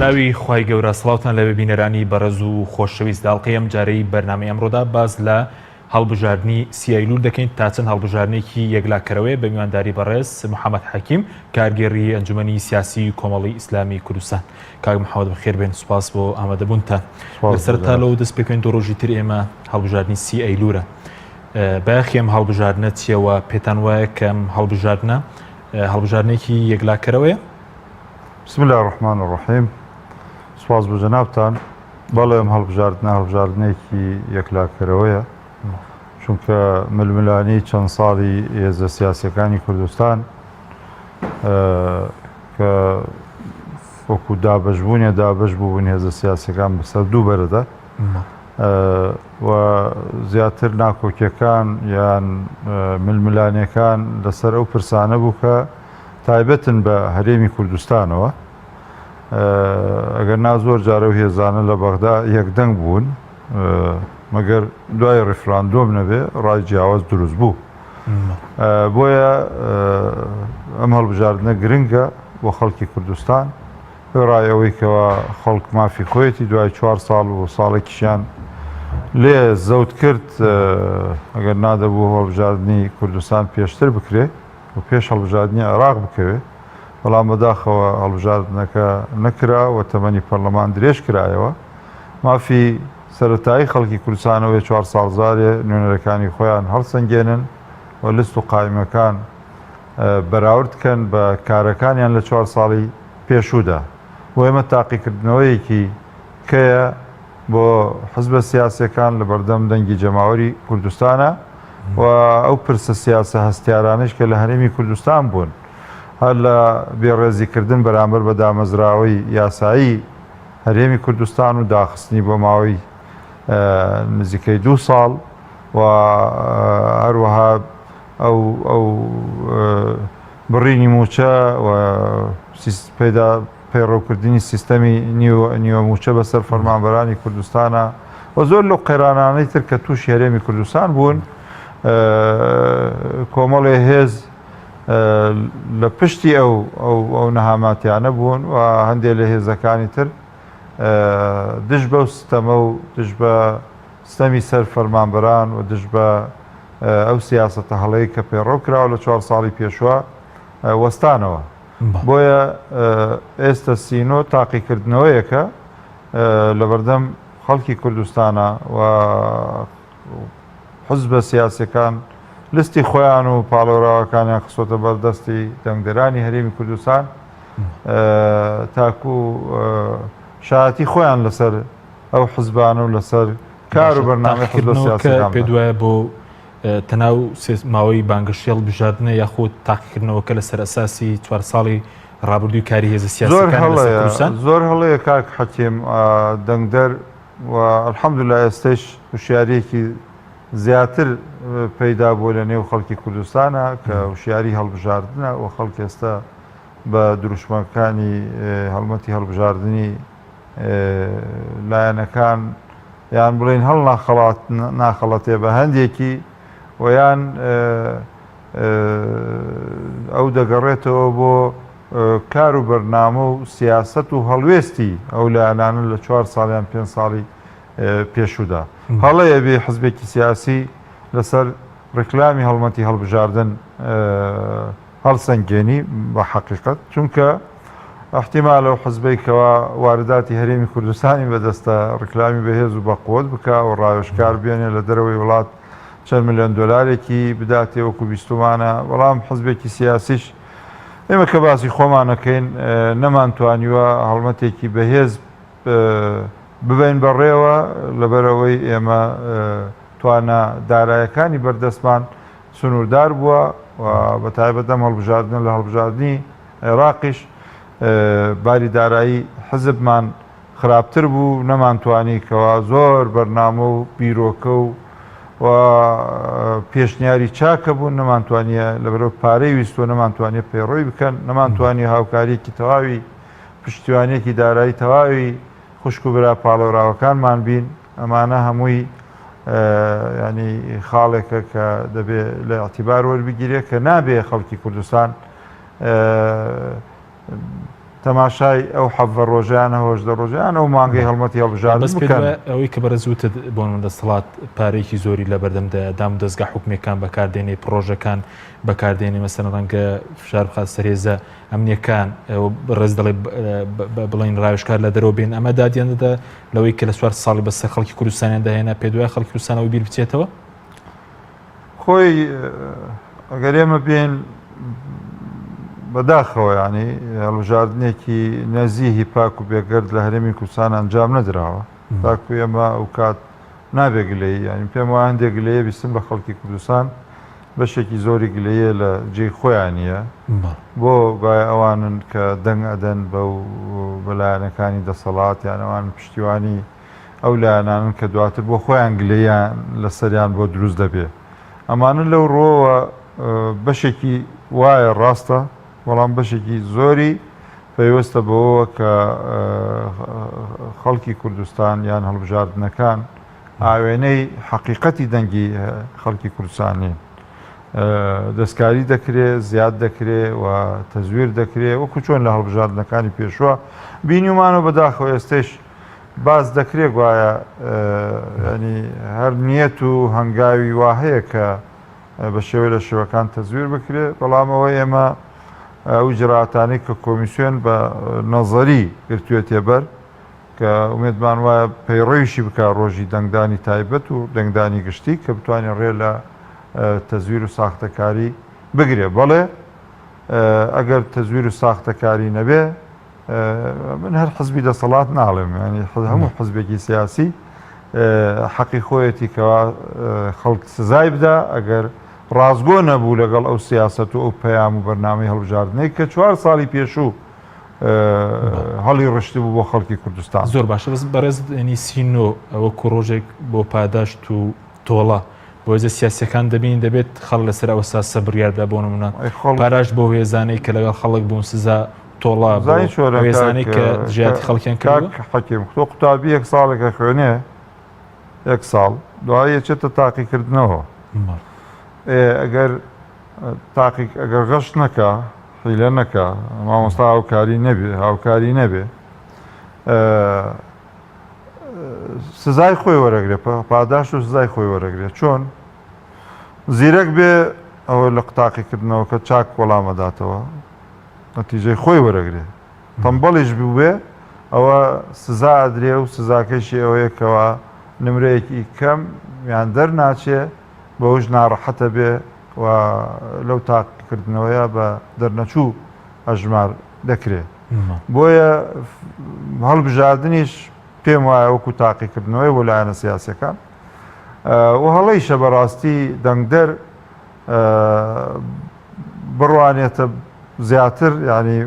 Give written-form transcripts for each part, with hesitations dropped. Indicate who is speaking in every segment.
Speaker 1: بەناوی خوای گەورە سڵاوتان لەبێ بینەرانی بەڕێز و خۆشەویست لە ئەڵقەی ئەم جارەی بەرنامەی ئەمڕۆدا باس لە هەڵبژاردنی سی ئەیلول دەکەین تا چەند هەڵبژاردنێکی یەکلاکەرەوەیە بە میوانداری بەڕێز محەممەد حەکیم کارگێڕی ئەنجومەنی سیاسی کۆمەڵی ئیسلامی کوردستان. کاک محەممەد بەخێر بێن سوپاس بۆ ئامادەبوونتان. سەرەتا لەوە دەست پێکەین دوو ڕۆژی تر ئێمە هەڵبژاردنی سی ئەیلورە. بایەخی ئەم هەڵبژاردنە چییە و پێتان وایە کە ئەم هەڵبژاردنە هەڵبژاردنێکی یەکلاکەرەوەیە؟
Speaker 2: بسم الله الرحمن الرحیم سوپاس بۆ جەنابتان. بەڵێ ئەم هەڵبژاردنە هەڵبژاردنێکی یەکلاکەرەوەیە، چونکە ململانێی چەند ساڵی هێزە سیاسیەکانی کوردستان کە وەکو دابەشبوونە دابەش بوون هێزە سیاسەکان بەسەر دوو بەرەدا و زیاتر ناکۆکیەکان یان ململانێکان لەسەر ئەو پرسانە بوو کە تایبەتن بە هەرێمی کوردستانەوە. ئەگەر نا زۆر جار ئەو هێزانە لە بەغدا یەکدەنگ بوون، مەگەر دوای ڕیفراندۆم نەبێ ڕای جیاواز دروست بوو. بۆیە ئەم هەڵبژاردنە گرنگە بۆ خەڵکی کوردستان، وێڕای ئەوەی کەوا خەڵک مافی خۆیەتی دوای چوار ساڵ و ساڵێکیشیان لێ زەوت کرد، ئەگەر نادەبوو هەڵبژاردنی کوردستان پێشتر بکرێ و پێش هەڵبژاردنی عێراق بکەوێ. بەڵام بەداخەوە هەڵبژاردنەکە نەکرا و تەمەنی پەرلەمان درێژ کرایەوە. مافی سەرەتایی خەڵکی کوردستان ئەوەیە چوار ساڵ جارێ نوێنەرەکانی خۆیان هەڵسەنگێنن و لست و قایمەکان بەراورد کەن بە کارەکانیان لە چوار ساڵی پێشوودا. بۆ ئێمە تاقیکردنەوەیەکی کەیە بۆ حزبە سیاسیەکان لە بەردەم دەنگی جەماوەری کوردستانە و ئەو پرسە سیاسە هەستیارانەش کە لە هەرێمی کوردستان بوون هەر لە بێڕێزیکردن بەرامبەر بە دامەزراوەی یاسایی هەرێمی کوردستان و داخستنی بۆ ماوەی نزیکەی دوو ساڵ و هەروەها ئەو ئەو بڕینی مووچە و پەیدا پەیڕەوکردنی سیستەمی نیوە مووچە بەسەر فەرمانبەرانی کوردستانە و زۆر لەو قەیرانانەی تر کە تووشی هەرێمی کوردستان بوون کۆمەڵێ هێز لە پشتی ئەو ئەو نەهاماتیانە بوون و هەندێک لە هێزەکانی تر دژ بەو ستەمە و دژ بە ستەمی سەر فەرمانبەران و دژ بە ئەو سیاسەتە هەڵەیە کە پەیڕەو کراوە لە چوار ساڵی پێشوە وەستانەوە. بۆیە ئێستە سینۆ تاقیکردنەوەیەکە لەبەردەم خەڵکی کوردستانە و حزبە سیاسەکان لستی خۆیان و پاڵۆراوەکانیان خستۆتە بەردەستی دەنگدەرانی هەرێمی کوردستان تاکو شایەتی خۆیان لەسەر ئەو حزبانە و لەسەر کار و بەرنامەی حزبە سیاسەکان
Speaker 1: پێ دوایە بۆ تەنها و ماوەی بانگەشەی هەڵبژاردنە یاخود تاقیکردنەوەکە لەسەر ئەساسی چوار ساڵی ڕابردووی کاری هێزە سیاسیەکانە لەسەر کوردستان؟
Speaker 2: زۆر هەڵەیە کاک حەکیم دەنگدەر و الحمدللە ئێستەیش هوشیاریەکی زیاتر پەیدا بووە لە نێو خەڵکی کوردستانە کە هوشیاری هەڵبژاردنە و خەڵک ئێستا بە دروشمەکانی هەڵمەتی هەڵبژاردنی لایەنەکان یان بڵێین هەڵ ناخەڵەتێ بە هەندێکی و یان ئەو دەگەڕێتەوە بۆ کار و بەرنامە و سیاسەت و هەڵوێستی ئەو لایەنانە لە چوار ساڵ یان پێنج ساڵی پێشوودا. هەڵەیە بێ حزبێکی سیاسی لەسەر ڕیکلامی هەڵمەتی هەڵبژاردن هەڵسەنگێنی بە حەقیقەت، چونکە ئیحتیمالە ئەو حزبەی کەوا وارداتی هەرێمی کوردستانی بەدەستە ڕیکلامی بەهێز و بەقوەت بکا و ڕاوێژکار بێنێ لە دەرەوەی وڵات چەند ملیۆن دۆلارێکی بداتێ وەکو بیستومانە، بەڵام حزبێکی سیاسیش ئێمە کە باسی خۆمان ئەکەین نەمانتوانیوە هەڵمەتێکی بەهێز ببەین بەڕێوە لەبەرئەوەی ئێمە توانا دارایەکانی بەردەستمان سنووردار بووە و بە تایبەت ئەم هەڵبژاردنە لە هەڵبژاردنی عێراقیش باری دارایی حزبمان خراپتر بوو نەمانتوانی کەوا زۆر بەرنامە و بیرۆکە و و پێشنیاری چاکە بوون نەمانتوانیە لەبەرەوە پارەی ویستوە نەمانتوانیە پەیڕۆی بکەن نەمانتوانی هاوکاریەکی تەواوی پشتیوانیەکی دارایی تەواوی خوشک و برا پاڵێوراوەکانمان بین، ئەمانە هەمووی یانی خاڵێکە کە دەبێ لە ئیعتیبار وەربگیرێ کە نابێ خەڵکی کوردستان. تەماشای ئەو حەڤە ڕۆژەیان هەژدە ڕۆژەیان ئەو مانگەی هەڵمەتی هەڵبژاردن
Speaker 1: بەس پێت
Speaker 2: بکەن.
Speaker 1: وایە ئەوەی کە بەڕێز وتت بۆ نمونە دەسەڵات پارەیەکی زۆری لە بەردەمدایە دام و دەزگا حکومیەکان بەکاردێنێ پڕۆژەکان بەکاردێنێ مەسەلەن ڕەنگە فشار بخات سەر هێزە ئەمنیەکان بەڕێز دەڵێ بڵێن ڕاوێژکار لە دەرەوە بێن ئەمە دادیان دەدا لەوەی کە لە چوار ساڵی بەسەر خەڵکی کوردستانیان داهێنا پێت وایە خەڵکی کوردستان ئەوەی بیر بچێتەوە؟
Speaker 2: خۆی ئەگەر ئێمە بێن بەداخەوە ینی هەڵبژاردنێکی نەزیهی پاک و بێگەرد لە هەرێمی کوردستان ئەنجام نەدراوە تاکو ئێمە ئەو کات نابێ گلەیی یانی پێم وایە هەندێک گلەیە بیستم لە خەڵکی کوردستان بەشێکی زۆری گلەیە لە جێی خۆیان نییە بۆ گوایە ئەوانن کە دەنگ ئەدەن بە بەلایەنەکانی دەسەڵات یان ئەوان پشتیوانی ئەو لایەنانن کە دواتر بۆ خۆیان گلەیان لەسەریان بۆ دروست دەبێ ئەمانە لەو ڕۆوە بەشێکی وایە ڕاستە بەڵام بەشێکی زۆری پەیوەستە بەوەوە کە خەڵکی کوردستان یان هەڵبژاردنەکان ئاوێنەی حەقیقەتی دەنگی خەڵکی کوردستان نین. دەستکاری دەکرێ، زیاد دەکرێ و تەزویر دەکرێ وەکو چۆن لە هەڵبژاردنەکانی پێشوە بینیومانەوە بەداخەوە ئێستەیش باس دەکرێ گوایە ینی هەر نیەت و هەنگاوی وا هەیە کە بە شێوەی لە شێوەکان تەزویر بکرێ، بەڵام ئەوە ئێمە ئەو ئیجرائاتانەی کە کۆمیسیۆن بە نەزەری گرتوێتیە بەر کە ئومێدمان وایە پەیڕەویشی بکا ڕۆژی دەنگدانی تایبەت و دەنگدانی گشتی کە بتوانێ ڕێ لە تەزویر و ساختەکاری بگرێ. بەڵێ ئەگەر تەزویر و ساختەکاری نەبێ من هەر حزبی دەسەڵات ناڵێم ینی هەموو حزبێکی سیاسی حەقی خۆیەتی کەوا خەڵک سزای بدا ئەگەر ڕاستگۆ نەبوو لەگەڵ ئەو سیاست و ئەو پەیام و بەرنامەی هەڵبژاردنەی کە چوار ساڵی پێشوو هەڵی ڕشتبوو بۆ خەڵکی کوردستان.
Speaker 1: زۆر باشە بەس بەڕێز ینی سینۆ وەکو ڕۆژێک بۆ پاداشت و تۆڵە بۆ هێزە سیاسیەکان دەبینین دەبێت خەڵک لەسەر ئەو ئەساسە بڕیار بدا بۆ نمونە پاراش بۆ هێزانەی کە لەگەڵ خەڵک بوون سزا تۆڵە بۆ هێزانەی کە دژایەتی خەڵکیان کردووە.
Speaker 2: کاک حەکیم تۆ قوتابی یەک ساڵێکە خوێنێ یەک ساڵ دوایی ئەچێتە تاقیکردنەوە ئەگەر تاقی ئەگەر غەش نەکا حیلە نەکا مامۆستا هاوکاری نەبێ هاوکاری نەبێ سزای خۆی وەرەگرێ پاداشت و سزای خۆی وەرەگرێ چۆن زیرەک بێ ئەوە لە تاقیکردنەوەکە چاک وەڵامەداتەوە نەتیجەی خۆی وەرەگرێ تەمبەڵیش بووبێ ئەوە سزا ئەدرێ و سزاکەیشی ئەوەیە کەوا نمرەیەکی کەم یان دەرناچێ بەوش ناڕەحەتە بێ و لەو تاقیکردنەوەیە بە دەرنەچوو ئەژمار دەکرێ. بۆیە هەڵبژاردنیش پێم وایە وەکو تاقیکردنەوەی بۆ لایەنە سیاسەکان و هەڵەیشە بەڕاستی دەنگدەر بڕوانێتە زیاتر ینی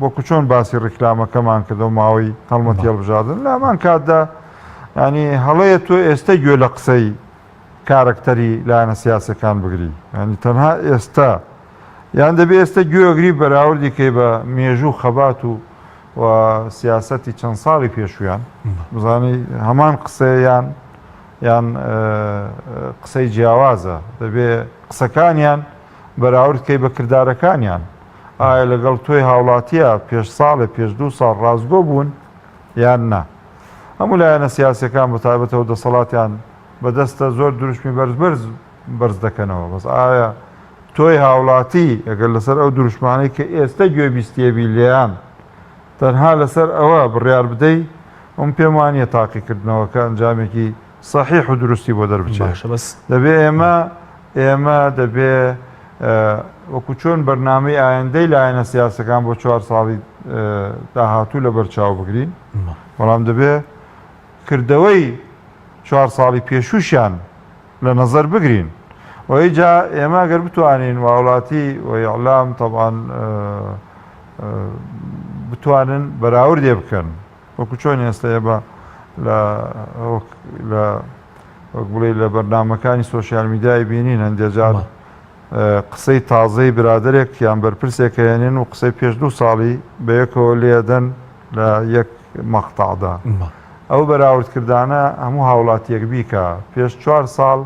Speaker 2: وەکو چۆن باسی ڕیکلامەکەمان کردەوە ماوەی هەڵمەتی هەڵبژاردن لامان کاتدا ینی هەڵەیە تۆ ئێستا گوێ لە قسەی کارەکتەری لایەنە سیاسەکان بگری ینی تەنها ئێستا یان دەبێ ئێستە گوێگری بەراوردی کەی بە مێژوو خەبات و و سیاسەتی چەند ساڵی پێشویان بزانی هەمان قسەیان یان قسەی جیاوازە دەبێ قسەکانیان بەراورد کەی بە کردارەکانیان ئایا لەگەڵ تۆی هاوڵاتیە پێش ساڵێ پێش دوو ساڵ ڕاستگۆ بوون یان نا هەموو لایەنە سیاسەکان بەتایبەتەوە دەسەڵاتیان بەدەستە زۆر دروشمی بەرز بەرز بەرز دەکەنەوە بەس ئایا تۆی هاوڵاتی ئەگەر لەسەر ئەو دروشمانەی کە ئێستە گوێ بیستیەبی لێیان تەنها لەسەر ئەوە بڕیار بدەی ئەم پێم وانیە تاقیکردنەوەکە ئەنجامێکی سەحیح و دروستی بۆ دەربچێت
Speaker 1: باشە بەس
Speaker 2: دەبێ ئێمە ئێمە دەبێ وەکو چۆن بەرنامەی ئایندەی لایەنە سیاسەکان بۆ چوار ساڵی داهاتوو لەبەر چاو بگرین بەڵام دەبێ کردەوەی چوار ساڵی پێشووشیان لە نەزەر بگرین و ئیجا ئێمە گەر بتوانین واوڵاتی و ئیعلام تەبعەن بتوانن بەراوردێ بکەن وەکو چۆن ئێستا ئێمە لە لە وەک بڵێ لە بەرنامەکانی سۆشیال میدیای بینین هەندێک جار قسەی تازەی برادەرێک یان بەرپرسێک هێنن و قسەی پێش دوو ساڵی بەیەکەوە لێدەن لە یەک مەقتەعدا. ئەو بەراوردکردانە هەموو هاوڵاتییەک بیکا، پێش چوار ساڵ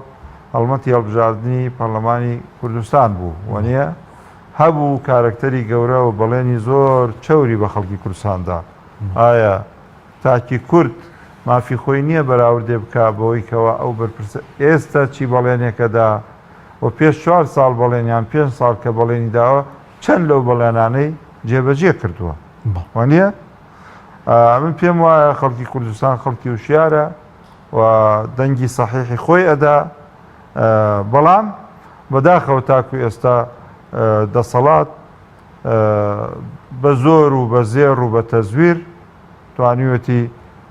Speaker 2: هەڵمەتی هەڵبژاردنی پەڕلەمانی کوردستان بوو وەنیە؟ هەبوو کارەکتەری گەورە و بەڵێنی زۆر چەوری بە خەڵکی کوردستان دا. ئایا تاکی کورد مافی خۆی نییە بەراوردێ بکا بەوەی کەوا ئەو بەرپرسە ئێستا چی بەڵێنێکە دا و پێش چوار ساڵ بەڵێن یان پێنج ساڵ کە بەڵێنی داوە چەند لەو بەڵێنانەی جێبەجێ کردووە؟ وانییە؟ من پێم وایە خەڵکی کوردستان خەڵکی وشیارە و دەنگی سەحیحی خۆی ئەدا بەڵام بەداخەوە تاکو ئێستا دەسەڵات بە زۆر و بە زێڕ و بە تەزویر توانیوەتی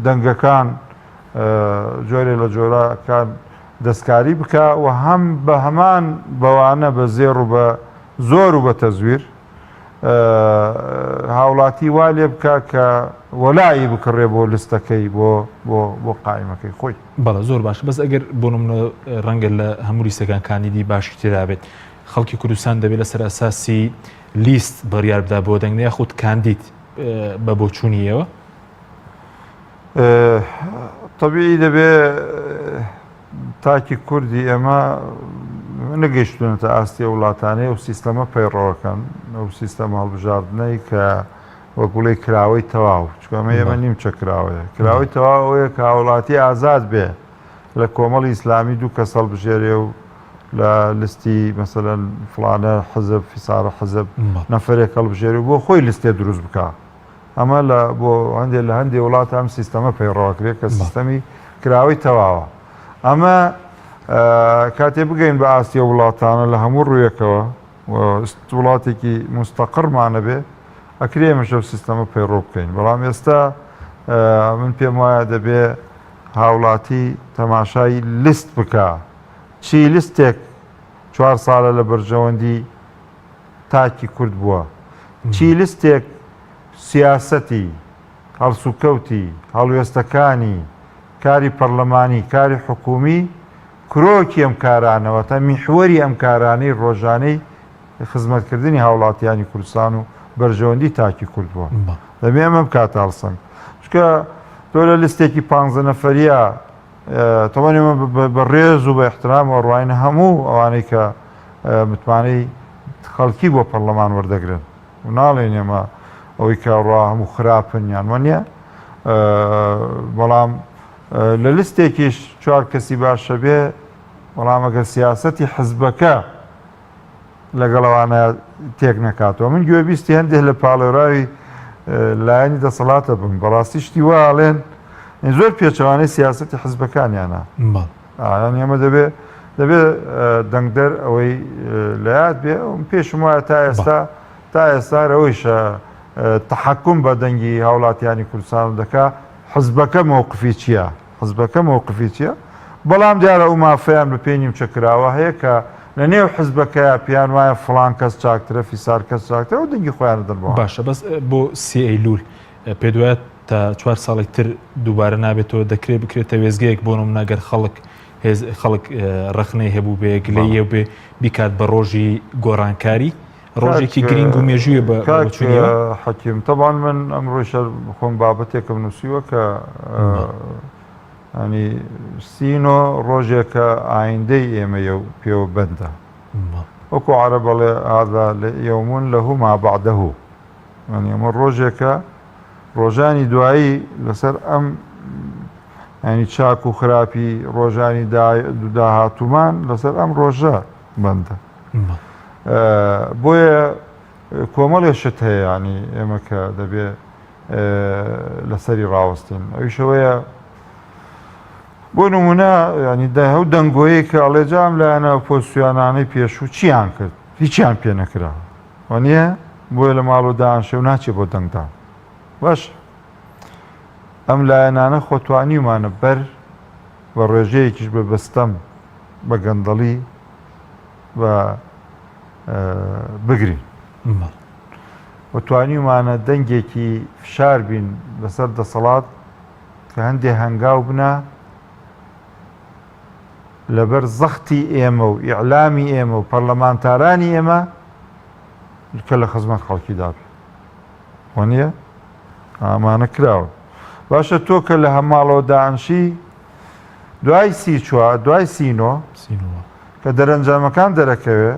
Speaker 2: دەنگەکان جۆرێ لە جۆرەکان دەستکاری بکە و هەم بە هەمان بەوانە بە زێڕ و بە زۆر و بە تەزویر هاوڵاتی وا لێ بکا کە وەلائی بکڕێ بۆ لستەکەی بۆ بۆ بۆ قائیمەکەی خۆی.
Speaker 1: بەڵێ زۆر باشە بەس ئەگەر بۆ نمونە ڕەنگە لە هەموو لیستەکان کاندیدی باشی تێدا بێت خەڵکی کوردستان دەبێت لەسەر ئەساسی لیست بڕیار بدا بۆ دەنگ یاخود کاندید بە بۆچوونی ئێوە؟
Speaker 2: تەبیعی دەبێ تاکی کوردی ئێمە نەگەیشتونەتە ئاستی ئەو وڵاتانەی ئەو سیستەمە پەیڕەوەکەن ئەو سیستەمە هەڵبژاردنەی کە وەک بڵێ کراوەی تەواو چونکە ئەمە ئێمە نیمچە کراوەیە کراوەی تەواو ئەوەیە کە هاوڵاتی ئازاد بێ لە کۆمەڵی ئیسلامی دوو کەس هەڵبژێرێ و لە لستی مەسەلەن فڵانە حزب فیسارە حزب نەفەرێک هەڵبژێرێ و بۆ خۆی لستێ دروست بکا ئەمە لە بۆ هەندێ لە هەندێ وڵات ئەم سیستەمە پەیڕەوەکرێت کە سیستەمی کراوەی تەواوە ئەمە کاتێ بگەین بە ئاستی وڵاتانە لە هەموو ڕوویەکەوە وڵاتێکی مستەقڕمانە بێ ئەکرێ ئێمەش ئەو سیستەمە پەیڕۆ بکەین بەڵام ئێستا من پێم وایە دەبێ هاوڵاتی تەماشای لیست بکە چی لیستێک چوار ساڵە لە بەرژەوەندی تاکی کورد بووە چی لستێک سیاسەتی، هەڵسوکەوتی، هەڵوێستەکانی، کاری پەڕلەمانی، کاری حکوومی کرۆکی ئەم کارانە واتە میحوەری ئەم کارانەی ڕۆژانەی خزمەتکردنی هاوڵاتیانی کوردستان و بەرژەوەندی تاکی کورد بووە. دەبێ ئەمە بکاتە هەڵسەنگ. چونکە تۆ لە لستێکی پانزە نەفەریە تەبعەن ئێمە بە ڕێز و بە ئیحترامەوە ڕواینە هەموو ئەوانەی کە متمانەی خەڵکی بۆ پەرلەمان وەردەگرن و ناڵێن ئێمە ئەوەی کە ڕوا هەموو خراپن یان وە نییە بەڵام لە لستێکیش چوار کەسی باشە بێ بەڵام ئەگەر سیاسەتی حزبەکە لەگەڵ ئەوانە تێک نەکاتەوە من گوێبیستی هەندێک لە پاڵێوراوی لایەنی دەسەڵاتە بم بەڕاستی شتی وا ئەڵێن زۆر پێچەوانەی سیاسەتی حزبەکانیانە یانی ئەمە دەبێ دەبێ دەنگدەر ئەوەی لە یاد بێ پێشم وایە تا ئێستا تا ئێستا ئەوەیشە تحکم بە دەنگی هاوڵاتیانی کوردستان دەکا حزبەکە مەوقفی چییە؟ حزبەکە مەوقفی چیە؟ بەڵام دیارە ئەو مافەیان بە پێی نیمچە کراوە هەیە کە لە نێو حزبەکەیا پێیان وایە فڵان کەس چاکترە فیسار کەس چاکترە ئەو دەنگی خۆیان ئەدەن بەوان.
Speaker 1: باشە بەس بۆ سی ئەیلول پێت وایە تا چوار ساڵی تر دووبارە نابێتەوە دەکرێ بکرێتە وێستگەیەک بۆ نمونە گەر خەڵک هێز خەڵک ڕەخنەی هەبوو بێ گلەیی هەبوو بێ بیکات بە ڕۆژی گۆڕانکاری ڕۆژێکی گرینگ و مێژوویە بە بۆچوونی ئێوە؟
Speaker 2: کاک حەکیم تەبعەن من ئەمڕۆیش هەر خۆم بابەتێکم نووسیوە کە ینی سینۆ ڕۆژێکە ئایندەی ئێمەیە و پێوە بەندە وەکو عەرەب ئەڵێ هذا يوم له ما بعده ینی ئەمە ڕۆژێکە ڕۆژانی دوایی لەسەر ئەم ینی چاک و خراپی ڕۆژانی داهاتوومان لەسەر ئەم ڕۆژە بەندە. بۆیە کۆمەڵێ شت هەیە ینی ئێمە کە دەبێ لەسەری ڕاوەستین ئەویشەوەیە بۆ نمونە ینی دە و دەنگۆیە کە ئەڵێ جام لایەنە پۆسیانانەی پێشوو چیان کرد هیچیان پێ نەکرا وانە بۆیە لە ماڵ و دانشێ و ناچێ بۆ دەنگدان باش ئەم لایەنانە خۆتوانیمانە بەر بە ڕێژەیەکیش بە بەستەم بە گەندەڵی و بگرین و توانیومانە دەنگێکی فشار بین لەسەر دەسەڵات کە هەندێ هەنگاو بنا لەبەر زەختی ئێمە و ئیعلامی ئێمە و پەرلەمانتارانی ئێمە کە لە خزمەت خەڵکیدا بێ وانە ئامانە کراوە باشە تۆ کە لە هەماڵەوە دانشی دوای سی چوار دوای سینۆ کە دەرەنجامەکان دەرەکەوێ.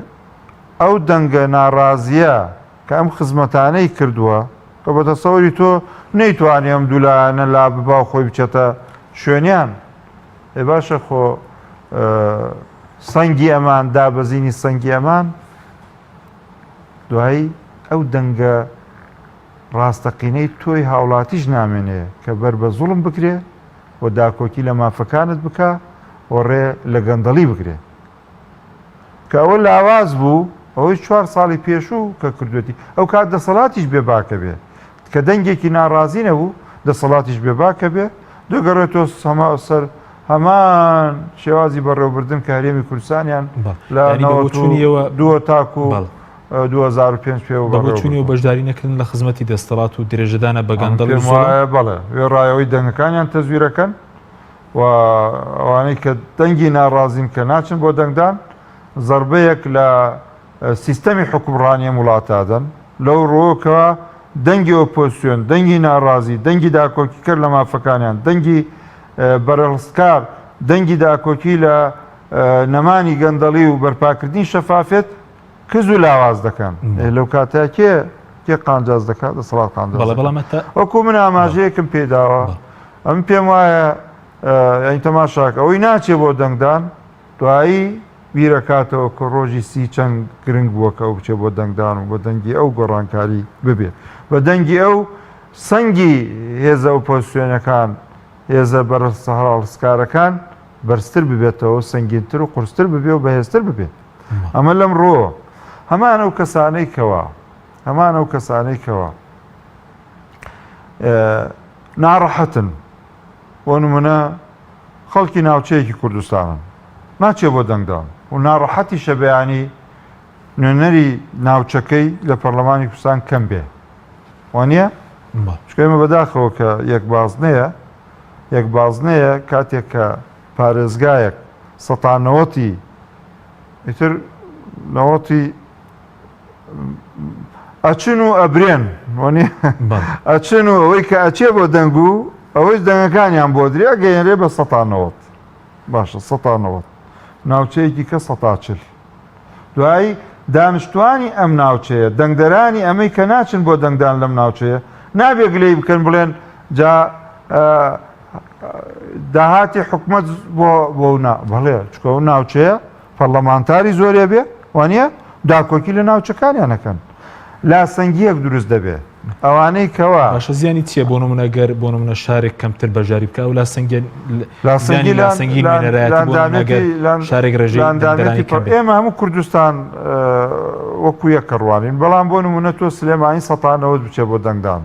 Speaker 2: ئەو دەنگە ناڕازییە کە ئەم خزمەتانەی کردووە، کە بە تەسەوری تۆ نەیتوانی ئەم دوو لایەنە لاببا و خۆی بچێتە شوێنیان، ئێ باشە خۆ سەنگی ئەمان، دابەزینی سەنگی ئەمان دوایی ئەو دەنگە ڕاستەقینەی تۆی هاوڵاتیش نامێنێ کە بەر بە زوڵم بکرێ و داکۆکی لە مافەکانت بکا و ڕێ لە گەندەڵی بگرێ. کە ئەوە لاواز بوو، ئەوەی چوار ساڵی پێشوو کە کردوێتی، ئەو کات دەسەڵاتیش بێ باکە بێ، کە دەنگێکی ناڕازی نەبوو، دەسەڵاتیش بێ باکە بێ، دەگەڕێتەوە سەر هەمان شێوازی بەڕێوەبردن کە هەرێمی کوردستانیان لە 92 تاکو 2005 پێوە
Speaker 1: بە بۆچوونی و بەشداری نەکردن لە خزمەتی دەستەڵات و درێژەدانە بە گەندەڵی
Speaker 2: وایە بەڵێ وێڕایەوەی دەنگەکانیان تەزویرەکەن و ئەوانەی کە دەنگی ناڕازین کە ناچن بۆ دەنگدان زەربەیەک لە سیستەمی حوکمڕانی ئەم وڵاتە ئەدەن لەو ڕووەوە دەنگی ئۆپۆزسیۆن، دەنگی ناڕازی، دەنگی داکۆکیکەر لە مافەکانیان، دەنگی بەرهەڵستکار، دەنگی داکۆکی لە نەمانی گەندەڵی و بەرپاکردنی شەفافیەت کز و لاواز دەکەن. لەو کاتە کێ کێ قانجاز دەکات؟ دەسەڵات قانجاز دەکات. وەکو من ئاماژەیەکم پێداوە ئەمن پێم وایە یانی تەماشاکە ئەوەی ناچێ بۆ دەنگدان دوایی بیرەکاتەوە کە ڕۆژی سی چەند گرنگ بووە کە ئەو بچێ بۆ دەنگدان و بە دەنگی ئەو گۆڕانکاری ببێ. بە دەنگی ئەو سەنگی هێزە ئۆپۆزسیۆنەکان، هێزە بەرهەڵستکارەکان بەرزتر ببێتەوە و سەنگینتر و قورستر ببێ و بەهێزتر ببێ. ئەمە لەم ڕووەوە. هەمان ئەو کەسانەی کەوا هەمان ئەو کەسانەی کەوا ناڕەحەتن بۆ نمونە خەڵکی ناوچەیەکی کوردستانن ناچێ بۆ دەنگدان و ناڕەحەتیشە بەیانی نوێنەری ناوچەکەی لە پەرلەمانی کوردستان کەم بێ وانە چونکە ئێمە بەداخەوە کە یەک بازنەیە یەک بازنەیە کاتێک کە پارێزگایەک سەتا نەوەتی ئیتر نەوەتی ئەچن و ئەبرێن ئەچن و ئەوەی کە ئەچێ بۆ دەنگ و ئەوەی دەنگەکانیان بۆ درێ گەیەنرێ بە سەتا نەوەت باشە سەتا نەوەت ناوچەیەکی کە سەتا چل دوایی دانیشتوانی ئەم ناوچەیە دەنگدەرانی ئەمەی کە ناچن بۆ دەنگدان لەم ناوچەیە نابێ گلەی بکەن بڵێن جا داهاتی حکومەت بۆ بۆ نا بەڵێ چکە و ناوچەیە پەڕلەمانتاری زۆرێ بێ وانیە داکۆکی لە ناوچەکانیان ئەکەن لاسەنگیەک دروست دەبێ ئەوانەی کەوا.
Speaker 1: باشە زیانی چیە بۆ نمونە گەر بۆ نمونە شارێک کەمتر بەشداری بکا ئەو لاسەنگیە زیانی لاسەنگی نوێنەرایەتی بۆ نمونە گەر شارێک ڕێژەی دەنگدەرانی کەم بێ.
Speaker 2: ئێمە هەموو کوردستان وەکو یەک ئەڕوانین بەڵام بۆ نمونە تۆ سلێمانی سەتا 90 بچێ بۆ دەنگدان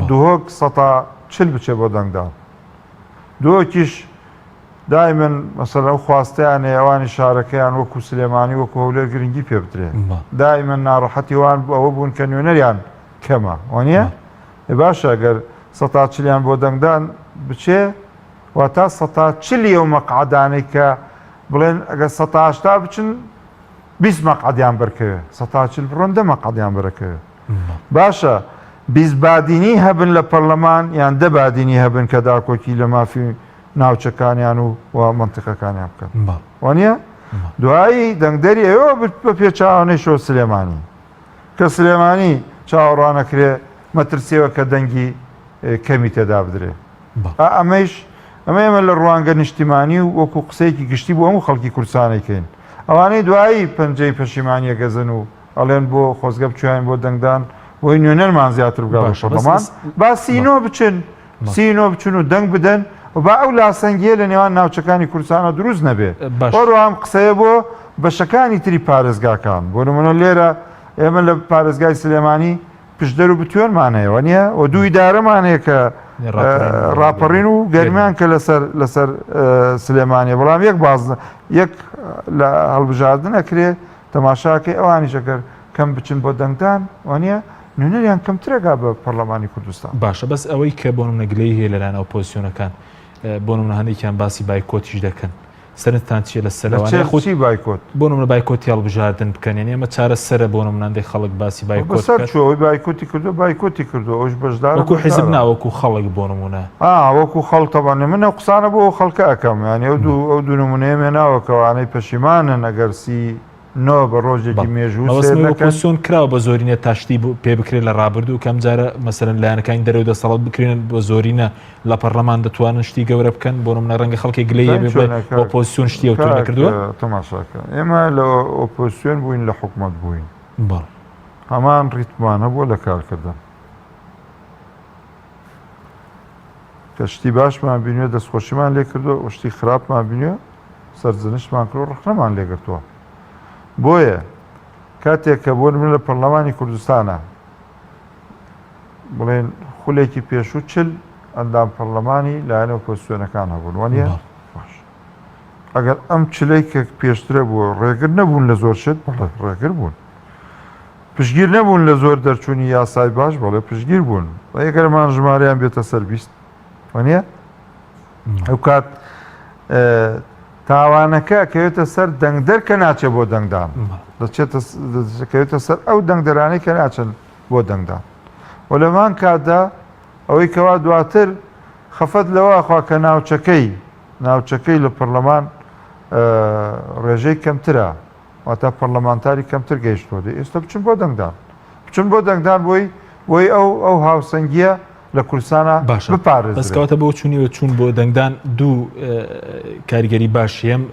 Speaker 2: دهۆک سەتا 40 بچێ بۆ دەنگدان دهۆکیش دایمەن مەسەلەن ئەو خواستەیان هەیە ئەوانی شارەکەیان وەکو سلێمانی وەکو هەولێر گرنگی پێ بدرێ دایمەن ناڕەحەتی وان ئەوە بوون کە نوێنەریان کەمە وانە باشە گەر سەتا چلیان بۆ دەنگدان بچێ واتا سەتا چلی ئەو مەقعدانەی کە بڵێن ئەگەر سەتا هەشتا بچن 20 مەقعدیان بەرکەوێ سەتا چل بڕۆن دە مەقعدیان بەرەکەوێ باشە 20 بادینی هەبن لە پەرلەمان یان دە بادینی هەبن کە داکۆکی لە مافی ناوچەکانیان و و مەنتیقەکانیان بکەن وانە دوایی دەنگدەری ئەوە بە پێچوانەیشەوە سلێمانی کە سلێمانی چاوەڕوانەکرێ مەترسیەوە کە دەنگی کەمی تێدا بدرێ ئەمەیش ئەمە ئێمە لە ڕوانگە نیشتیمانی و وەکو قسەیەکی گشتی بۆ هەموو خەڵکی کوردستانەکەین ئەوانەی دوایی پەنجەی پەشیمانیە گەزن و ئەڵێن بۆ خۆزگە بچوین بۆ دەنگدان بۆی نوێنەرمان زیاتر بگا پەرلەمان با سینۆ بچن سینۆ بچن و دەنگ بدەن و با ئەو لاسەنگیە لە نێوان ناوچەکانی کوردستانە دروست نەبێ هەروەها ئەم قسەیە بۆ بەشەکانی تری پارێزگاکان بۆ نمونە لێرە ئێمە لە پارێزگای سلێمانی پشدەر و بتوێنمان هەیە وانە و دوو ئیدارەمان هەیە کە ڕاپەڕین و گەرمیان کە لەسەر لەسەر سلێمانیە بەڵام یەک باز یەک لە هەڵبژاردن ئەکرێ تەماشاکەی ئەوانیش ئەگەر کەم بچن بۆ دەنگدان وانە نوێنەریان کەمترەگا بە پەرلەمانی کوردستان.
Speaker 1: باشە بەس ئەوەی کە بۆ نمونە گلەیی هەیە لەلایەن ئۆپۆزسیۆنەکان بۆ نمونە هەندێکیان باسی بایکۆتیش دەکەن سەرنجتان چییە لەسەر ئەوانە
Speaker 2: خۆ چی بایکۆت
Speaker 1: بۆ نمونە بایکۆتی هەڵبژاردن بکەن یعنی ئەمە چارەسەرە بۆ نمونە هەندێک خەڵک باسی بایکۆت
Speaker 2: بەسەر چوو ئەوەی بایکۆتی کردو بایکۆتی کردو ئەوش بەشدار
Speaker 1: وەکو حیزب نا وەکو خەڵک بۆ نمونە
Speaker 2: ئا وەکو خەڵک تەبعەن من ئەو قسانە بۆ خەڵکە ئەکەم یعنی ئەو دوو ئەو دوو نمونەیە مێناوە کەوانەی پەشیمانن ئەگەر سی. نۆ بە ڕۆژێکی مێژوو سەیر
Speaker 1: مەبەستم
Speaker 2: نەکەن.
Speaker 1: ئۆپۆزسیۆن کراوە بە زۆرینە تا شتی پێ بکرێت لە ڕابردوو کە ئەمجارە مەسەلەن لایەنەکانی دەرەوەی دەسەڵات بکرێن بە زۆرینە لە پەرلەمان دەتوانن شتی گەورە بکەن بۆ نمونە ڕەنگە خەڵکێک گلەیی
Speaker 2: زانی
Speaker 1: هەبێ بڵێ
Speaker 2: چۆنە کاک
Speaker 1: ئۆپۆزسیۆن شتی ئەوتۆی
Speaker 2: کاک
Speaker 1: نەکردووە.
Speaker 2: تەماشاکە ئێمە لە ئۆپۆزسیۆن بووین لە حکومەت بووین
Speaker 1: بەڵێ.
Speaker 2: هەمان ڕیتممان هەبووە لە کارکردن کە شتی باشمان بینیوە دەستخۆشیمان لێ کردووە و شتی خراپمان بینیوە سەرزنشتمان کردووە ڕەخنەمان لێ گرتووە بۆیە کاتێک کە بۆ نمونە لە پەرلەمانی کوردستانە بڵێن خولێکی پێشوو 40 ئەندام پەرلەمانی لایەنە ئۆپۆزسیۆنەکان هەبوون وانە باش ئەگەر ئەم چلەی کە پێشترە بووە ڕێگر نەبوون لە زۆر شت بەڵێ ڕێگر بوون پشگیر نەبوون لە زۆر دەرچوونی یاسای باش بەڵێ پشگیر بوون ئەگەرمان ژمارەیان بێتە سەر 20 وانە ئەو کات تاوانەکە کەوێتە سەر دەنگدەر کە ناچێت بۆ دەنگدان دەچێتە کەوێتە سەر ئەو دەنگدەرانەی کە ناچن بۆ دەنگدان و لەمان کاتدا ئەوەی کەوا دواتر خەفەت لەوە خوا کە ناوچەکەی ناوچەکەی لە پەرلەمان ڕێژەی کەمترە واتە پەرلەمانتاری کەمتر گەیشتووە دێ ئێستا بچن بۆ دەنگدان بچن بۆ دەنگدان بۆی بۆی ئەو ئەو هاوسەنگیە لە کوردستانە
Speaker 1: باشە
Speaker 2: بپارێزرێت.
Speaker 1: بەس کەواتە بۆ چوونیەوە چوون بۆ دەنگدان دوو کاریگەری باشی هەم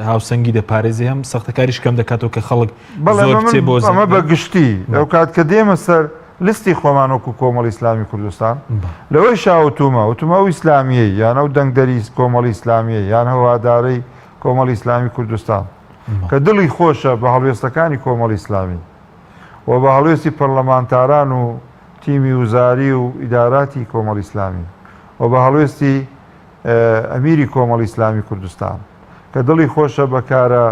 Speaker 1: هاوسەنگی دەپارێزی هەم سەختەکاریش کەم دەکاتەوە کە خەڵک
Speaker 2: بەڵێ
Speaker 1: زۆر
Speaker 2: ئەمە
Speaker 1: بچێ
Speaker 2: من
Speaker 1: بۆ
Speaker 2: ئەمە بە
Speaker 1: زەنگدان.
Speaker 2: گشتی ئەو کات کە دێمە سەر لیستی خۆمان وەکو کۆمەڵی ئیسلامی کوردستان لەوەی شاوتومە وتومە ئەو ئیسلامیەی یان ئەو دەنگدەری کۆمەڵی ئیسلامیە یان هەوادارەی کۆمەڵی ئیسلامی کوردستان کە دڵی خۆشە بە هەڵوێستەکانی کۆمەڵی ئیسلامی و بە هەڵوێستی پەرلەمانتاران و تیمی وزاری و ئیداراتی کۆمەڵی ئیسلامی و بە هەڵوێستی ئەمیری کۆمەڵی ئیسلامی کوردستان کە دڵی خۆشە بە کارە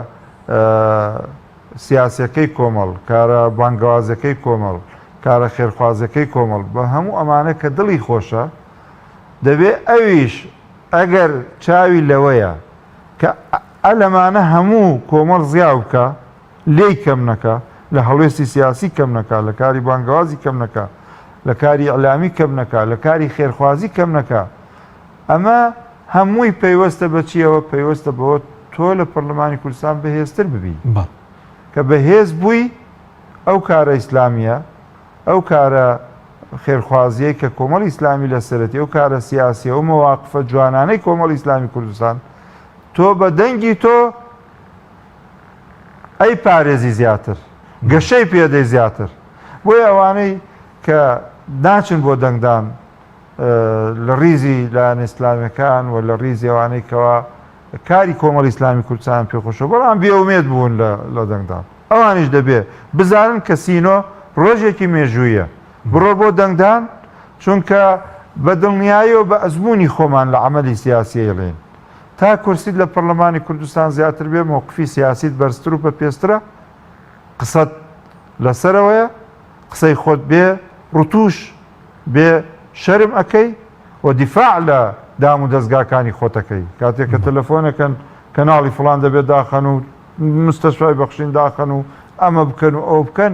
Speaker 2: سیاسەکەی کۆمەڵ، کارە بانگەوازەکەی کۆمەڵ، کارە خێرخوازەکەی کۆمەڵ، بە هەموو ئەمانە کە دڵی خۆشە، دەبێ ئەویش ئەگەر چاوی لەوەیە کە ئە لەمانە هەموو کۆمەڵ زیاو بکا، لێی کەم نەکا، لە هەڵوێستی سیاسی کەم نەکا، لە کاری بانگەوازی کەم نەکا، لە کاری ئیعلامی کەم نەکا، لە کاری خێرخوازی کەم نەکا، ئەمە هەمووی پەیوەستە بە چییەوە؟ پەیوەستە بەوە تۆ لە پەرلەمانی کوردستان بەهێزتر ببی. کە بەهێز بووی ئەو کارە ئیسلامییە، ئەو کارە خێرخوازییەی کە کۆمەڵی ئیسلامی لەسەرێتی، ئەو کارە سیاسییە، ئەو مەواقفە جوانانەی کۆمەڵی ئیسلامی کوردستان، تۆ بە دەنگی تۆ ئەی پارێزی زیاتر، گەشەی پێدەی زیاتر. بۆیە ئەوانەی کە ناچن بۆ دەنگدان لە ڕیزی لایەنە ئیسلامیەکان و لە ڕیزی ئەوانەی کەوا کاری کۆمەڵی ئیسلامی کوردستان پێخۆشە بەڵام بێئومێد بوون لە دەنگدان ئەوانیش دەبێ بزانن کە سینۆ ڕۆژێکی مێژوویە بڕۆ بۆ دەنگدان چونکە بە دڵنیایی و بە ئەزمموی خۆمان لە عملی سیاسیەیڵێن تا کورسیت لە پەرلەمانی کوردستان زیاتر بێ مەوقفی سیاسیت بەرزتر و بەپێزترە قسەت لەسەرەوەیە قسەی خۆت بێ ڕتوش بێ شەرم ئەکەی و دیفاع لە دام و دەزگاکانی خۆت ئەکەی کاتێک کە تەلەفۆنەکەن کەناڵی فڵان دەبێت داخەن و مستەشفای بەخشین داخەن و ئەمە بکەن و ئەو بکەن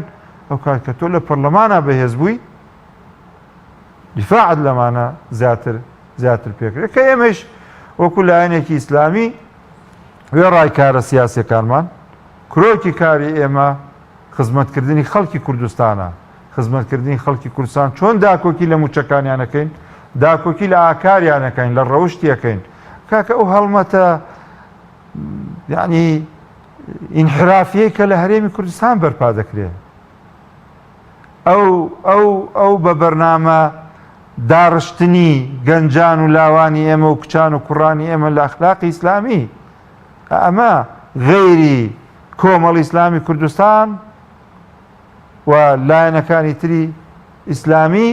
Speaker 2: ئەو کات کە تۆ لە پەرلەمانە بەهێز بووی دیفاعت لەمانە زیاتر زیاتر پێکرێت کە ئێمەش وەکو لایەنێکی ئیسلامی وێڕای کارە سیاسەکانمان کرۆکی کاری ئێمە خزمەتکردنی خەڵکی کوردستانە، خزمەتکردنی خەڵکی کوردستان چۆن داکۆکی لە مووچەکانیان ئەکەین، داکۆکی لە ئاکاریان ئەکەین، لە ڕەوشتی ئەکەین. کاکە ئەو هەڵمەتە یعنی ئینحرافیەی کە لە هەرێمی کوردستان بەرپا دەکرێت ئەو ئەو ئەو بە بەرنامە داڕشتنی گەنجان و لاوانی ئێمە و کچان و کوڕانی ئێمە لە ئەخلاقی ئیسلامی ئەمە غەیری کۆمەڵی ئیسلامی کوردستان و لایەنەکانی تری ئیسلامی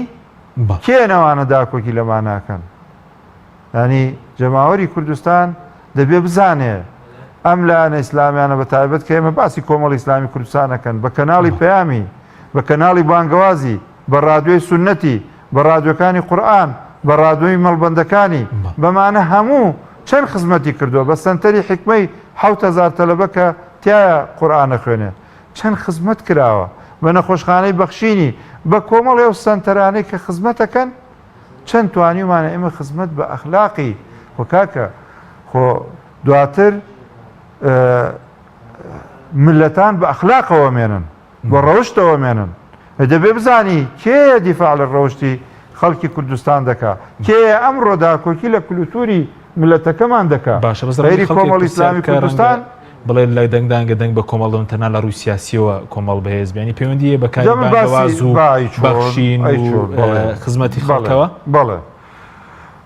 Speaker 2: کێن ئەوانە داکۆکی لەمانە ئەکەن؟ یانی جەماوەری کوردستان دەبێ بزانێ ئەم لایەنە ئیسلامیانە بە تایبەت کە ئێمە باسی کۆمەڵی ئیسلامی کوردستان ئەکەن بە کەناڵی پەیامی بە کەناڵی بانگەوازی بە ڕادیۆی سوننەتی، بە ڕادیۆکانی قورئان، بە ڕادیۆی مەڵبەندەکانی، بەمانە هەموو چەند خزمەتی کردووە، بە سەنتەری حیکمەی 7000 تەلەبە کە تیایا قورئان ئەخوێنێ چەند خزمەت کراوە، بە نەخۆشخانەی بەخشینی، بە کۆمەڵی ئەو سەنتەرانەی کە خزمەت ئەکەن چەند توانیومانە ئێمە خزمەت بە ئەخلاقی خۆ کاکە خۆ دواتر. ملەتان بە ئەخلاقەوە مێنن بە ڕەوشتەوە مێنن دەبێ بزانی کێیە دیفاع لە ڕەوشتی خەڵکی کوردستان دەکا کێیە ئەمڕۆ داکۆکی لە کولتوری ملەتەکەمان دەکا
Speaker 1: باشە بەس
Speaker 2: غەیری کۆمەڵی ئیسلامی کوردستان
Speaker 1: بڵێ لە دەنگدان گە دەنگ بە کۆمەڵ دەن تەنها لە ڕووی سیاسیەوە کۆمەڵ بەهێز بیانی پەیوەندی هەیە بە کاری بانگەواز و بەخشین و خزمەتی خەڵکەوە
Speaker 2: بەڵێ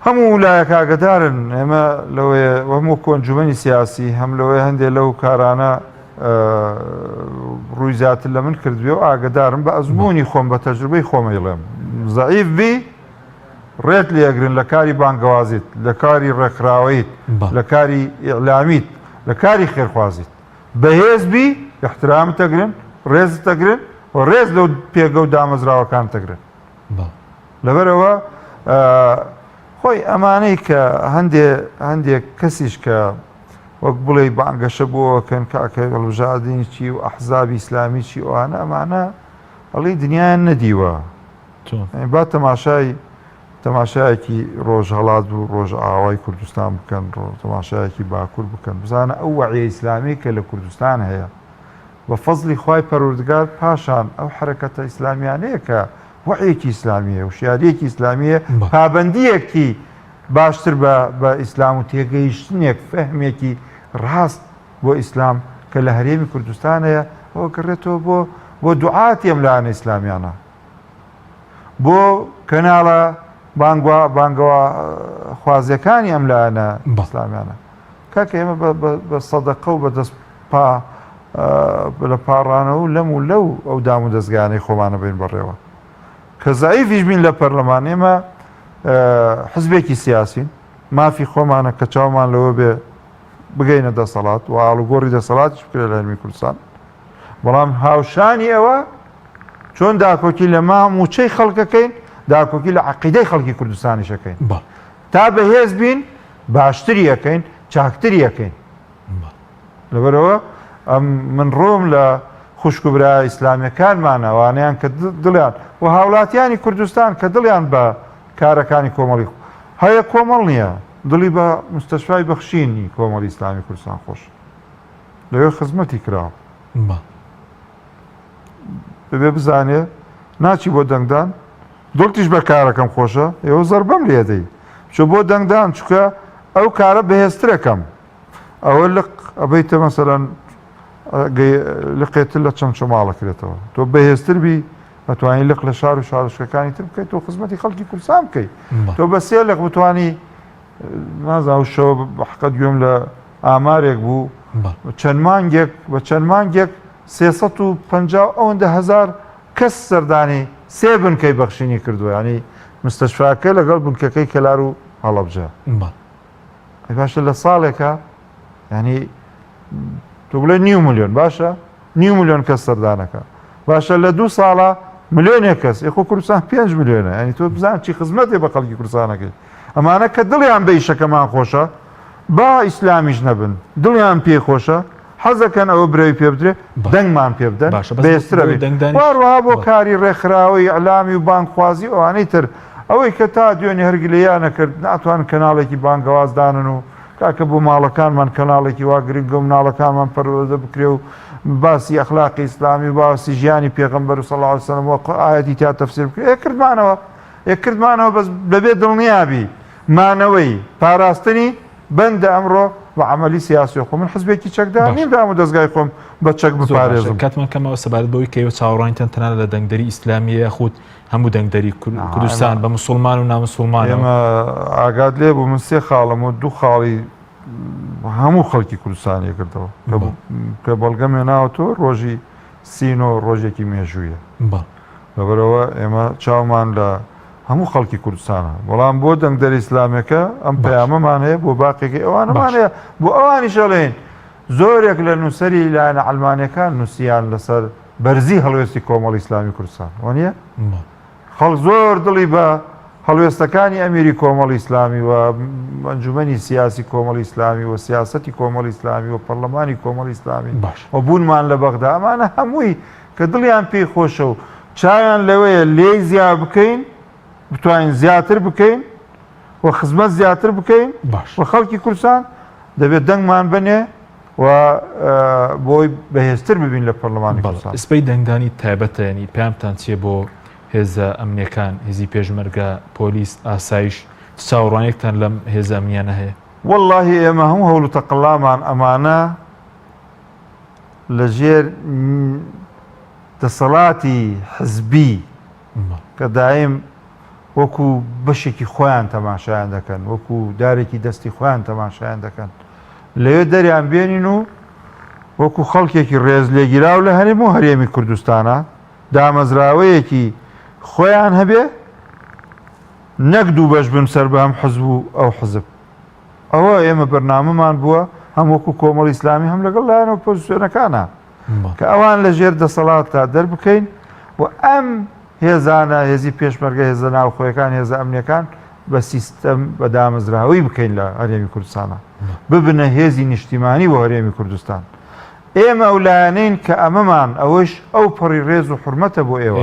Speaker 2: هەموو لایەک ئاگدارن ئێمە لەوەیە هەموو کۆنجومەنی سیاسی هەم لەوەی هەندێک لەو کارانە ڕووی زیاتر لە من کردوێ و ئاگدارم بە ئەزمموی خۆم بە تەجروبەی خۆمەیڵێم زەعیف بی ڕێت لێگرن لە کاری بانگەوازیت لە کاری ڕێکخراوەیت لە کاری ئیعلامیت لە کاری خێرخوازیت بەهێز بی احترامت دەگرن ڕێزت دەگرن و ڕێز لەو پێگە و دامەزراوەکان دەگرن لەبەرەوە خۆی ئەمانەی کە هەندێ هەندێک کەسیش کە وەک بڵێ بانگەشە بۆکەن کاکە هەڵبژاردنی چی و ئەحزابی ئیسلامی چی ئەوانە ئەمانە ئەڵی دنیایان نەدیوە با تەماشای تەماشایەکی ڕۆژهەڵات و ڕۆژئاوای کوردستان بکەن ڕۆ تەماشایەکی باکوور بکەن بزانە ئەو وەعیە ئیسلامی کە لە کوردستان هەیە بە فەزلی خوای پەروەردگار پاشان ئەو حەرەکەتە ئیسلامیانەیە کە وەعیەکی ئیسلامیە وشیاریەکی ئیسلامیە پابەندیەکی باشتر بە بە ئیسلام و تێگەیشتنێک فەهمێکی ڕاست بۆ ئیسلام کە لە هەرێمی کوردستان هەیە ئەوە گەڕێتەوە بۆ بۆ دوعاتی ئەم لایەنە ئیسلامیانە بۆ کەناڵە بانگوا بانگەوە خوازیەکانی ئەم لایەنە ئیسلامیانە کاکە ئێمە بە سەدەقە و بە دەست پا لە پاڕانەوە و لەم و لەو ئەو دام و دەستگانەی خۆمانە بین بەڕێوە کە زعیفیش بین لە پەرلەمان ئێمە حزبێکی سیاسین مافی خۆمانە کە چاومان لەوە بێ بگەینە دەسەڵات و ئاڵوگۆڕی دەسەڵاتیش بکرێت لە هەرمی کوردستان بەڵام هاوشانی ئەوە چۆن داکۆکی لە ما موچەی خەڵکەکەین داکۆکی لە عقیدەی خەڵکی کوردستانیشەکەین تا بەهێز بین باشتری ئەکەین چاکتری ئەکەین لەبەرەوە ئەم من ڕۆم لە خوشک و برا ئیسلامیەکانمان ئەوانیان کە دڵیان و هاوڵاتیانی کوردستان کە دڵیان بە کارەکانی کۆمەڵی هەیە کۆمەڵ نییە دڵی بە مستەشفای بەخشینی کۆمەڵی ئیسلامی کوردستان خۆش لەوێ خزمەتی کراوە دەبێ بزانێ ناچی بۆ دەنگدان دڵتیش بە کارەکەم خۆشە ئێوە زەربەم لێدەی چۆ بۆ دەنگدان چکە ئەو کارە بەهێزترەکەم ئەوە لق ئەبیتە مەسەرەن لقێتر لە چەمچەماڵە کرێتەوە تۆ بەهێزتر بی ئەتوانی لق لە شار و شارۆچکەکانی تر بکەیت تۆ خزمەتی خەڵکی کوردستان بکەیت تۆ بە سێ لق بتانی نازانم شەوە حقت گوێم لە ئامارێک بوو چەند مانگێک بە چەند مانگێک 350 ئەوەندە هزار کەس سەردانی سێ بنکەی بەخشینی کردووە ینی مستەشفاکە لەگەڵ بنکەکەی کەلار و هەڵەبجە باشە لە ساڵێکە ینی تۆ بڵێ نیو ملیۆن باشە نیو ملیۆن کەس سەردانەکە باشە لە دوو ساڵە ملیۆنێک کەس یخۆ کوردستان 5 ملیۆنە ینی تۆ بزان چی خزمەتێ بە خەڵکی کوردستانەکەی ئەمانە کە دڵیان بە ئیشەکەمان خۆشە با ئیسلامیش نەبن دڵیان پێی خۆشە حەزەکەن ئەوە برەوی پێ بدرێ دەنگمان پێ بدەن بەهێزترە بێت هەروەها بۆ کاری ڕێکخراوەی ئیعلامی و بانگخوازی ئەوانەی تر ئەوەی کە تا دوێنێ هەر گلەییان نەکرد ناتوانن کەناڵێکی بانگەواز دانن و کاکە بۆ ماڵەکانمان کەناڵێکی وا گرنگە و مناڵەکانمان پەروەردە بکرێ و باسی ئەخلاقی ئیسلامی و باسی ژیانی پێغەمبەر و صلی الله علیه وسلم و ئایەتی تیا تەفسیر بکرێ ئێ کردمانەوە ئێ کردمانەوە بەس دەبێت دڵنیابی مانەوەی پاراستنی بەندە ئەمڕۆ بە عەمەلی سیاسی خۆ من حزبێکی چەکدار نیم دام و دەزگای خۆم بە چەک
Speaker 1: بپارێزم. کاتمان کەمەوە سەبارەت بەوەی کە ئێوە چاوەڕوانیتان تەنها لە دەنگدەری ئیسلامییە یاخود هەموو دەنگدەری کوردستان بە مسوڵمان و نامسوڵمانەوە؟
Speaker 2: ئێمە ئاگات لێ بوو من سێ خاڵم و دوو خاڵی هەموو خەڵکی کوردستانی کردەوە کە بەڵگەم هێناوەتەوە ڕۆژی سینۆ ڕۆژێکی مێژوویە. لەبەرئەوە ئێمە چاومان لە هەموو خەڵکی کوردستانە بەڵام بۆ دەنگدەری ئیسلامەکە ئەم پەیامەمان هەیە بۆ باقێکی ئەوانەمان هەیە بۆ ئەوانیش ئەڵێین زۆرێک لە نووسەری لایەنە عەلمانیەکان نووسیان لەسەر بەرزی هەڵوێستی کۆمەڵی ئیسلامی کوردستان وانە خەڵک زۆر دڵی بە هەڵوێستەکانی ئەمیری کۆمەڵی ئیسلامی و ئەنجومەنی سیاسی کۆمەڵی ئیسلامی و سیاسەتی کۆمەڵی ئیسلامی و پەرلەمانی کۆمەڵی ئیسلامی و بوونمان لە بەغدا ئەمانە هەمووی کە دڵیان پێی خۆشە و چاویان لەوەیە لێی زیا بکەین بتوانین زیاتر بکەین و خزمەت زیاتر بکەین
Speaker 1: باش
Speaker 2: و خەڵکی کوردستان دەبێت دەنگمان بنێ و. و بۆی بەهێزتر ببین لە پەرلەمانی کوردستان.
Speaker 1: سبەی دەنگدانی تایبەتە یانی پەیامتان چیە بۆ هێزە ئەمنیەکان، هێزی پێشمەرگە، پۆلیس، ئاسایش، چ چاوەڕوانیەکتان لەم هێزە ئەمنیانە هەیە؟
Speaker 2: وەڵاهی ئێمە هەموو هەوڵ و تەقەلامان ئەمانە لە ژێر دەسەڵاتی حزبی کە دایم وەکو بەشێکی خۆیان تەماشایان دەکەن، وەکو دارێکی دەستی خۆیان تەماشایان دەکەن، لەوێ دەریان بێنین و وەکو خەڵکێکی ڕێزلێگیراو لە هەرێم و هەرێمی کوردستانە دامەزراوەیەکی خۆیان هەبێ نەک دووبەش بن سەر بە هەم حزب و ئەو حزب. ئەوە ئێمە بەرنامەمان بووە هەم وەکو کۆمەڵی ئیسلامی هەم لەگەڵ لایەنە ئۆپۆزیسیۆنەکانە کە ئەوان لە ژێر دەسەڵاتدا دەربکەین و ئەم هێزانە هێزی پێشمەرگە هێزە ناوخۆیەکان هێزە ئەمنیەکان بە سیستەم بە دامەزراوەی بکەین لە هەرێمی کوردستانە ببنە هێزی نیشتیمانی بۆ هەرێمی کوردستان ئێمە ئەو لایەنەین کە ئەمەمان ئەوەش ئەو پەڕی ڕێز و حرمەتە بۆ ئێوە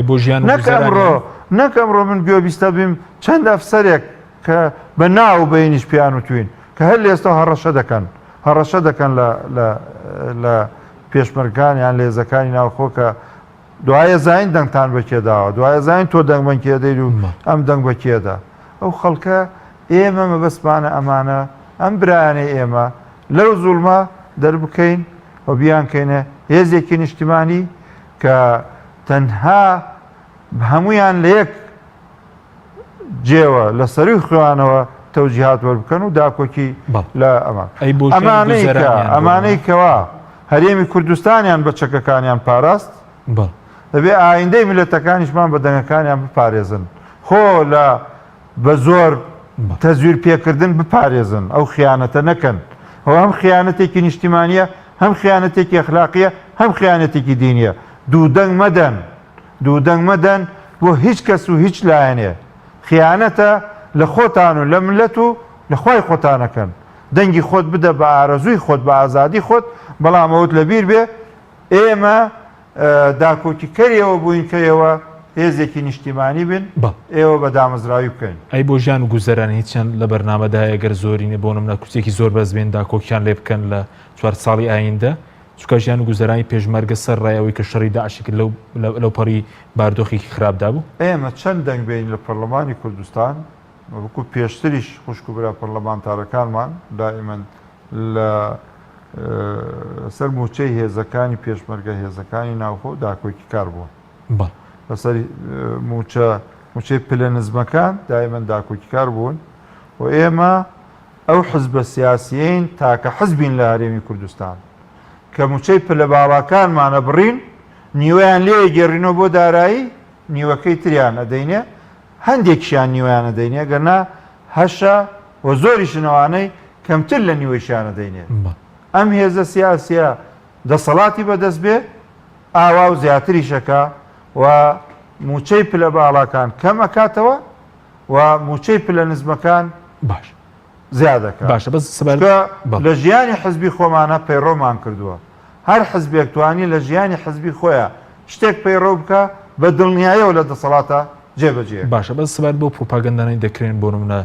Speaker 2: نەک ئەمڕۆ نەک ئەمڕۆ من گوێبیستە بیم چەند ئەفسەرێک کە بە ناو و بەینیش پێیان وتوین کە هەر لە ئێستاوە هەڕەشە دەکەن، هەڕەشە دەکەن لە لە لە پێشمەرگان یان لە هێزەکانی ناوخۆ کە دوایە زانین دەنگتان بە کێ داوە، دوایە زانین تۆ دەنگ بەن کێ دەیت و ئەم دەنگ بە کێ دا. ئەو خەڵکە ئێمە مەبەستمانە ئەمانە ئەم برایانەی ئێمە لەو زوڵمە دەربکەین و بیانکەینە هێزێکی نیشتیمانی کە تەنها هەموویان لە یەک جێوە لە سەروی خۆیانەوە تەوجیهات وەربکەن و داکۆکی لە ئەمان ئەمانەی کە ئەمانەی کەوا هەرێمی کوردستانیان بە چەکەکانیان پاراست دەبێ ئایندەی میلەتەکانیشمان بە دەنگەکانیان بپارێزن خۆ لە بە زۆر تەزویر پێکردن بپارێزن ئەو خیانەتە نەکەن ئەو هەم خیانەتێکی نیشتیمانیە هەم خیانەتێکی ئەخلاقیە هەم خیانەتێکی دینیە دوو دەنگ مەدەن دوودەنگ مەدەن بۆ هیچ کەس و هیچ لایەنێ. خیانەتە لە خۆتان و لە مللەت و لە خوای خۆتان ئەکەن. دەنگی خۆت بدە بە ئارەزووی خۆت بە ئازادی خۆت، بەڵام ئەوت لە بیر بێ ئێمە داکۆکیکەری ئەوە بووین کە ئێوە هێزێکی نیشتیمانی بن، ئێوە بە دامەزراوی بکەین.
Speaker 1: ئەی بۆ ژیان و گوزەران هیچیان لە بەرنامەدا هەیە گەر زۆرینە بۆ نمونە کورسیەکی زۆر بەرز بێن داکۆکیان لێ بکەن لە چوارساڵی ئایندە؟ چونکە ژیان و گوزەرانی پێشمەرگە سەر ڕای ئەوەی کە شەڕی داعشی کرد لەو لەو پەڕی باردۆخێکی خراپدا بوو.
Speaker 2: ئێمە چەند دەنگ بێین لە پەرلەمانی کوردستان وەکو پێشتریش خوشک و برا پەرلەمانتارەکانمان دائیمەن لە سەر مووچەی هێزەکانی پێشمەرگە هێزەکانی ناوخۆ داکۆکیکار بوون لەسەر مووچە مووچەی پلە نزمەکان دائیمەن داکۆکیکار بوون و ئێمە ئەو حزبە سیاسیەین تاکە حزبین لە هەرێمی کوردستان کە موچەی پلە باڵاکانمان ئەبڕین نیوەیان لێ ئەگێڕینەوە بۆ دارایی نیوەکەی تریان ئەدەینێ هەندێکیان نیوەیان ئەدەینێ گەرنا هەشە و زۆریشن ئەوانەی کەمتر لە نیوەیشیان ئەدەینێ ئەم هێزە سیاسیە دەسەڵاتی بەدەست بێ ئاوا و زیاتریش ئەکا و موچەی پلە باڵاکان کەم ئەکاتەوە و موچەی پلە نزمەکان
Speaker 1: باش
Speaker 2: زیاد دەکات.
Speaker 1: باشە بەس سەبارەت
Speaker 2: چونکە
Speaker 1: بەڵێ.
Speaker 2: لە ژیانی حزبی خۆمانە پەیڕەومان کردووە. هەر حزبێک توانی لە ژیانی حزبی خۆیا شتێک پەیڕەو بکا بە دڵنیایەوە لە دەسەڵاتا جێبەجێ ئەکا.
Speaker 1: باشە بەس سەبارەت بەو پڕوپاگەندانەی دەکرێن بۆ نمونە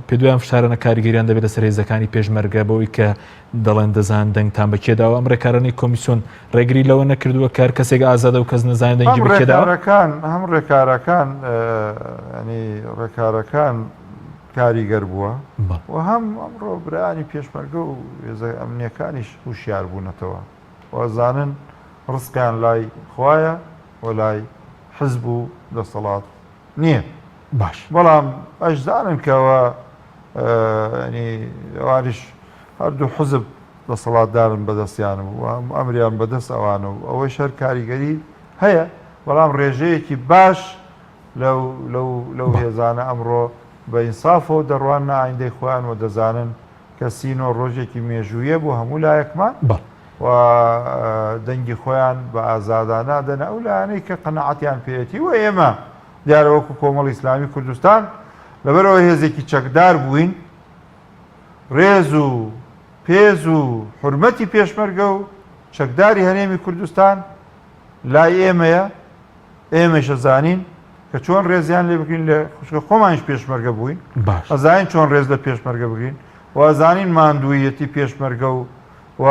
Speaker 1: پێدوای ئەم فشارانە کاریگەریان دەبێت لەسەر هێزەکانی پێشمەرگە بەوەی کە دەڵێن دەزان دەنگتان بە کێ داوە ئەم ڕێکارانەی کۆمیسیۆن ڕێگری لەوە نەکردووە کە هەر کەسێک ئازادە و کەس نەزانێت دەنگی
Speaker 2: هەم
Speaker 1: بە کێ داوە؟
Speaker 2: ڕێکارەکان هەم ڕێکارەکان ینی ڕێکارەکان کاریگەر بووە و هەم ئەمڕۆ برایانی پێشمەرگە و هێزە ئەمنیەکانیش هوشیار بوونەتەوە و ئەزانن ڕزقیان لای خوایە و لای حزب و دەسەڵات نییە
Speaker 1: باش
Speaker 2: بەڵام ئەشزانن کەەوە ینی ئەوانیش هەردوو حزب دەسەڵاتدارن بەدەستیان و ئەمریان بەدەست ئەوانە و ئەوەیش هەر کاریگەری هەیە بەڵام ڕێژەیەکی باش لەو لەو لەو هێزانە ئەمڕۆ بە ئینسافەوە دەڕواننە ئایندەی خۆیان و دەزانن کە سینۆ ڕۆژێکی مێژوویە بۆ هەموو لایەکمان و دەنگی خۆیان بە ئازادانە دەنە ئەو لایەنەی کە قەناعەتیان پێیەتی و ئێمە دیارە وەکو کۆمەڵی ئیسلامی کوردستان لەبەرئەوە هێزێکی چەکدار بووین ڕێز و پێز و حورمەتی پێشمەرگە و چەکداری هەرێمی کوردستان لای ئێمەیە ئێمەیش ئەزانین کە چۆن ڕێزیان لێ بگرین لە خوشکە خۆمانیش پێشمەرگە بووین
Speaker 1: باش
Speaker 2: ئەزانین چۆن ڕێز لە پێشمەرگە بگرین و ئەزانین ماندوویەتی پێشمەرگە و و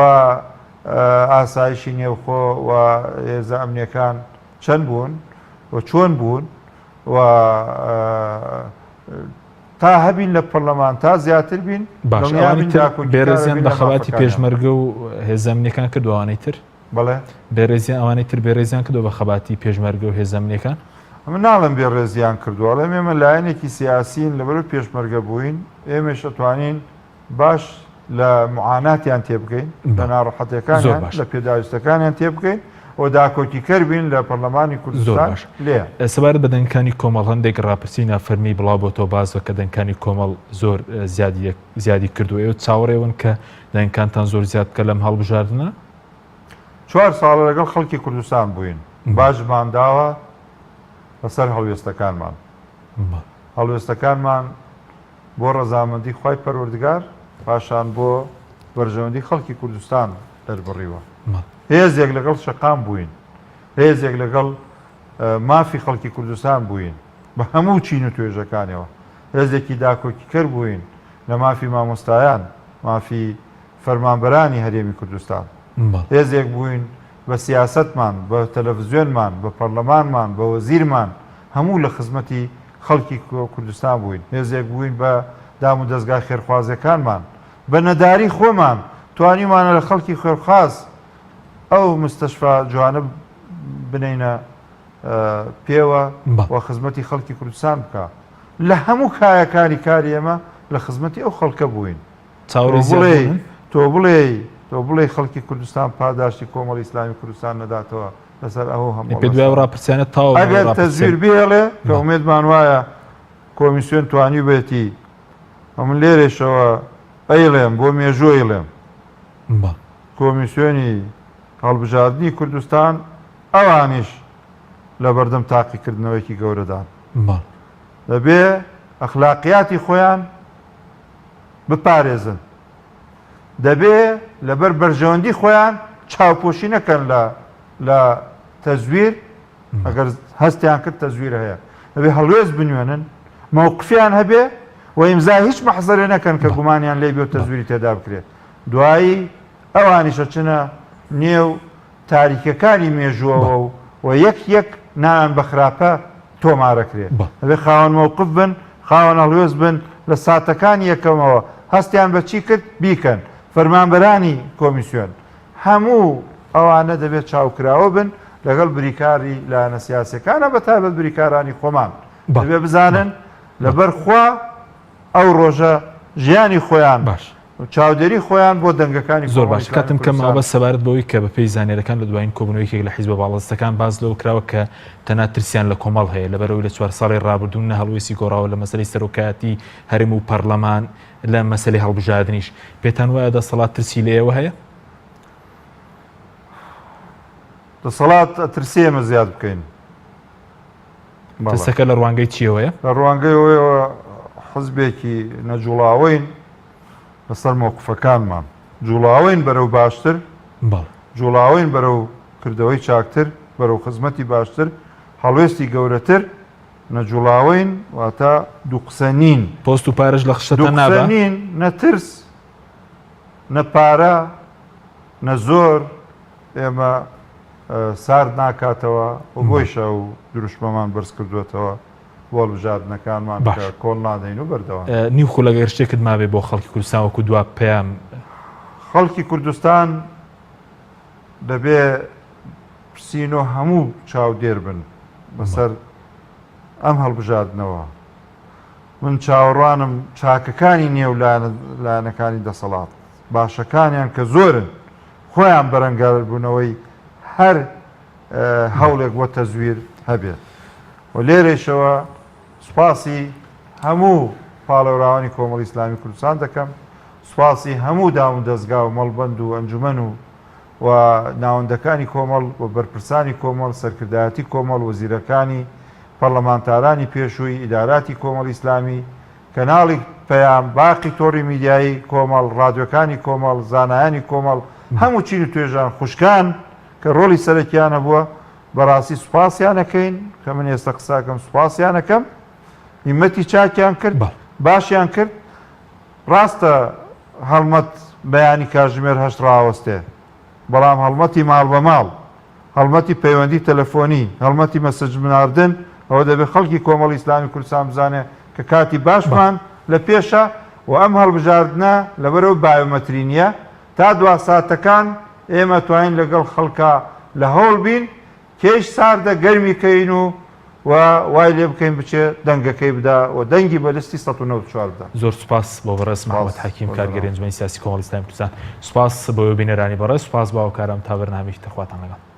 Speaker 2: ئاسایشی نێوخۆ و هێزە ئەمنیەکان چەند بوون و چۆن بوون و تا هەبین لە پەرلەمان تا زیاتر بین
Speaker 1: باش ئەوانی تر بێڕێزیان بە خەباتی پێشمەرگە و هێزە ئەمنیەکان کردو ئەوانەی تر
Speaker 2: بەڵێ
Speaker 1: بێڕێزیان ئەوانەی تر بێڕێزیان کردو بە خەباتی پێشمەرگە و هێزە ئەمنیەکان؟
Speaker 2: من ناڵێم بێڕێزیان کردووە ئەڵێم ئێمە لایەنێکی سیاسین لەبەرو پێشمەرگە بووین ئێمەش ئەتوانین باش لە معاناتیان تێبگەین لە ناڕەحەتیەکانیان لە پێداویستەکانیان تێبگەین و داکۆکیکەر بین لە پەرلەمانی کوردستان لێیان.
Speaker 1: سەبارەت بە دەنگەکانی کۆمەڵ هەندێک ڕاپرسی نافەرمی بڵاو بۆتەوە باس بە کە دەنگەکانی کۆمەڵ زۆر زیادی زیادی کردووە ئێوە چاوەڕێون کە دەنگەکانتان زۆر زیاد بکە لەم هەڵبژاردنە؟
Speaker 2: چوار ساڵە لەگەڵ خەڵکی کوردستان بووین باجمان داوە لەسەر هەڵوێستەکانمان هەڵوێستەکانمان بۆ ڕەزامەندی خوای پەروەردگار پاشان بۆ بەرژەوەندی خەڵکی کوردستان دەربڕیوە. هێزێک لەگەڵ شەقام بووین، هێزێک لەگەڵ مافی خەڵکی کوردستان بووین بە هەموو چین و توێژەکانیەوە، هێزێکی داکۆکیکەر بووین لە مافی مامۆستایان، مافی فەرمانبەرانی هەرێمی کوردستان. هێزێک بووین بە سیاسەتمان، بە تەلەفزیۆنمان، بە پەرلەمانمان، بە وەزیرمان هەموو لە خزمەتی خەڵکی کوردستان بووین، هێزێک بووین بە دام و دەزگا خێرخوازیەکانمان، بە نەداری خۆمان توانیومانە لە خەڵکی خێرخواز ئەو مستەشفا جوانە بنێینە پێوە و خزمەتی خەڵکی کوردستان بکا. لە هەموو کایەکانی کاری ئێمە لە خزمەتی ئەو خەڵکە بووین. تۆ بڵێی تۆ بڵێی خەڵکی کوردستان پاداشتی کۆمەڵی ئیسلامی کوردستان نەداتەوە لەسەر ئەو هەموو
Speaker 1: پێ دوای ڕاپرسیانە تەواو
Speaker 2: ئەگەر تەزویر بهێڵێ کە ئومێدمان وایە کۆمیسیۆن توانیوبێتی من لێرەشەوە ئەیڵێم بۆ مێژوو ئەیڵێم کۆمیسیۆنی هەڵبژاردنی کوردستان ئەوانیش لە بەردەم تاقیکردنەوەیەکی گەورەدان دەبێ ئەخلاقیاتی خۆیان بپارێزن دەبێ لەبەر بەرژەوەندی خۆیان چاوپۆشی نەکەن لە لە تەزویر ئەگەر هەستیان کرد تەزویر هەیە دەبێ هەڵوێست بنوێنن مەوقفیان هەبێ و ئیمزای هیچ مەحزەرێ نەکەن کە گومانیان لێ بێ و تەزویری تێدا بکرێت دوایی ئەوانیشە چنە نێو تاریکەکانی مێژووەوە و و یەک یەک ناویان بە خراپە تۆمارەکرێ. دەبێ خاوەن مەوقف بن، خاوەن هەڵوێست بن، لە ساتەکانی یەکەمەوە هەستیان بە چی کرد بیکەن. فەرمانبەرانی کۆمیسیۆن، هەموو ئەوانە دەبێ چاوکراوە بن لەگەڵ بریکاری لایەنە سیاسیەکانە بە تایبەت بریکارانی خۆمان. دەبێ بزانن لەبەر خوا ئەو ڕۆژە ژیانی خۆیان و چاودێری خۆیان بۆ دەنگەکانی
Speaker 1: زۆر
Speaker 2: کۆمەڵی
Speaker 1: باش
Speaker 2: ئیسلامی
Speaker 1: کاتم کەم
Speaker 2: کوردستان.
Speaker 1: ماوە بەس سەبارەت بەوەی کە بەپێی زانیاریەکان لە دوایین کۆبوونەوەی یەکێک لە حیزبە باڵادەستەکان باس لەوە کراوە کە تەنها ترسیان لە کۆمەڵ هەیە لەبەرئەوەی لە چوار ساڵی ڕابردوو نە هەڵوێستی گۆڕاوە لە مەسەلەی سەرۆکایەتی هەرێم و پەڕلەمان لە مەسەلەی هەڵبژاردنیش پێتان وایە دەسەڵات ترسی لە ئێوە هەیە؟
Speaker 2: دەسەڵات ئەترسێ ئێمە زیاد بکەین.
Speaker 1: ترسەکە لە ڕوانگەی چیەوەیە؟
Speaker 2: لە ڕوانگەی ئەوەیەوە حزبێکی نەجوڵاوەین لەسەر مەوقفەکانمان، جوڵاوەین بەرەو باشتر، جوڵاوەین بەرەو کردەوەی چاکتر، بەرەو خزمەتی باشتر، هەڵوێستی گەورەتر، نەجوڵاوەین واتە دوو قسە نین.
Speaker 1: پۆست و پارەش لە خشتەتان نابا؟
Speaker 2: دوو قسە نین، نە ترس، نە پارە، نە زۆر، ئێمە سارد ناکاتەوە و بۆیشە ئەو دروشمەمان بەرز کردووەتەوە بۆ هەڵبژاردنەکانمان کە کۆڵ نادەین و بەردەوام.
Speaker 1: نیو خولەک ئەگەر شتێکت مابێ بۆ خەڵکی کوردستان وەکو دوا پەیام.
Speaker 2: خەڵکی کوردستان دەبێ پرسین و هەموو چاودێر بن بەسەر ئەم هەڵبژاردنەوە. من چاوەڕوانم چاکەکانی نێو لایەنەکانی دەسەڵات، باشەکانیان کە زۆرن، خۆیان بەرەنگاربوونەوەی هەر هەوڵێک بۆ تەزویر هەبێت و لێرەیشەوە سوپاسی هەموو پاڵێوراوانی کۆمەڵی ئیسلامی کوردستان دەکەم، سوپاسی هەموو دامودەزگا و مەڵبەند و ئەنجومەن و و ناوەندەکانی کۆمەڵ و بەرپرسانی کۆمەڵ، سەرکردایەتی کۆمەڵ، وەزیرەکانی، پەڕلەمانتارانی پێشووی، ئیداراتی کۆمەڵی ئیسلامی، کەناڵی پەیام، باقی تۆڕی میدیایی کۆمەڵ، ڕادیۆکانی کۆمەڵ، زانایانی کۆمەڵ، هەموو چین و توێژان، خوشکان کە ڕۆڵی سەرەکیان هەبووە، بەڕاستی سوپاسیان ئەکەین، کە من ئێستا قسە ئەکەم سوپاسیان ئەکەم، هیمەتی چاکیان کرد، باشیان کرد، ڕاستە هەڵمەت. بەیانی کاتژمێر هەشت ڕاوەستێ، بەڵام هەڵمەتی ماڵ بە ماڵ، هەڵمەتی پەیوەندی تەلەفۆنی، هەڵمەتی مەسج ناردن، ئەوە دەبێ خەڵکی کۆمەڵی ئیسلامی کوردستان بزانێ کە کاتی باشمان لە پێشە و ئەم هەڵبژاردنە لەبەرئەوەی بایۆمەتری نییە، تا دوا ساتەکان ئێمە توانین لەگەڵ خەڵکا لە هەوڵ بین، کێش ساردە گەرمی کەین و و وای لێ بکەین بچێ دەنگەکەی بدا و دەنگی بە لستی 194 بدا.
Speaker 1: زۆر سوپاس بۆ بەڕێز محمد
Speaker 2: سوپاس
Speaker 1: حەکیم
Speaker 2: بۆ
Speaker 1: کارگێری
Speaker 2: جەنابت.
Speaker 1: ئەنجومەنی سیاسی کۆمەڵی ئیسلامی کوردستان. سوپاس بۆ ئێوە بینەرانی بەڕێز، سوپاس بۆ هاوکارانم تا بەرنامەیەکی تر خواتان لەگەڵ.